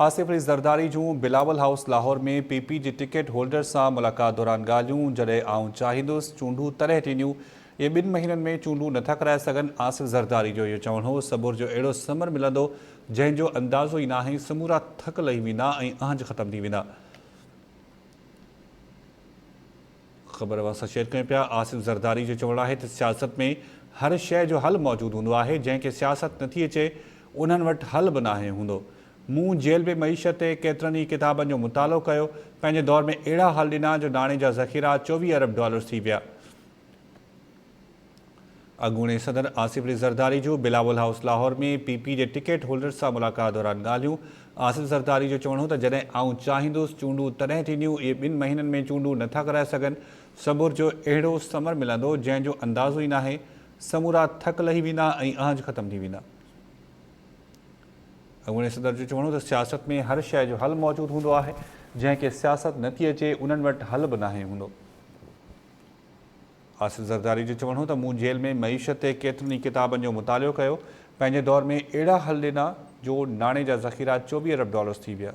آصف علي زرداري جون Bilawal house Lahore ۾ P P جي ticket holders سان ملاقات دوران ڳالهيون، جڏهن آئون چاهيندس چونڊون تڏهن ٿينديون، اهي ٻن مهينن ۾ چونڊون نٿا ڪرائي سگهن، آصف زرداري جو اهو چوڻ هو صبر جو اهڙو ثمر ملندو جنهن جو اندازو ئي ناهي، سمورا ٿڪ لهي ويندا ۽ اهنج ختم ٿي ويندا. خبر اوهان سان شيئر ڪيون پيا، آصف زرداري جو چوڻ آهي ته سياست ۾ هر شيء جو حل موجود هوندو آهي، جنهن کي سياست نٿي اچي انهن وٽ حل به ناهي هوندو. مون جيل ۾ معيشت تي ڪيترن ئي ڪتابن جو مطالعو ڪيو، پنهنجي دور ۾ اهڙا حل ڏنا جو ناڻي جا ذخيرا 24 ارب ڊالرز ٿي ويا. اڳوڻي صدر آصف علي زرداري جو Bilawal house Lahore ۾ P P جي ٽڪيٽ هولڊرز سان ملاقات دوران ڳالهيون. آصف زرداري جو چوڻ هو ته جڏهن آئون چاهيندس چونڊون تڏهن ٿينديون، اهي ٻن مهينن ۾ چونڊون نٿا ڪرائي سگهن، صبر جو اهڙو ثمر ملندو جنهن جو اندازو ئي ناهي، سمورا ٿڪ لهي ويندا ۽ اهنج ختم ٿي ويندا. اڳوڻي صدر جو چوڻ هو ته سياست ۾ هر شيء جو حل موجود هوندو آهي، جنهن کي سياست نٿي اچي انهن وٽ حل به ناهي هوندو. آصف زرداري جو چوڻ هو ته مون جيل ۾ معيشت تي ڪيترن ئي ڪتابن جو مطالعو ڪيو، پنهنجي دور ۾ اهڙا حل ڏنا جو ناڻي جا ذخيرا 24 ارب ڊالرز ٿي ويا.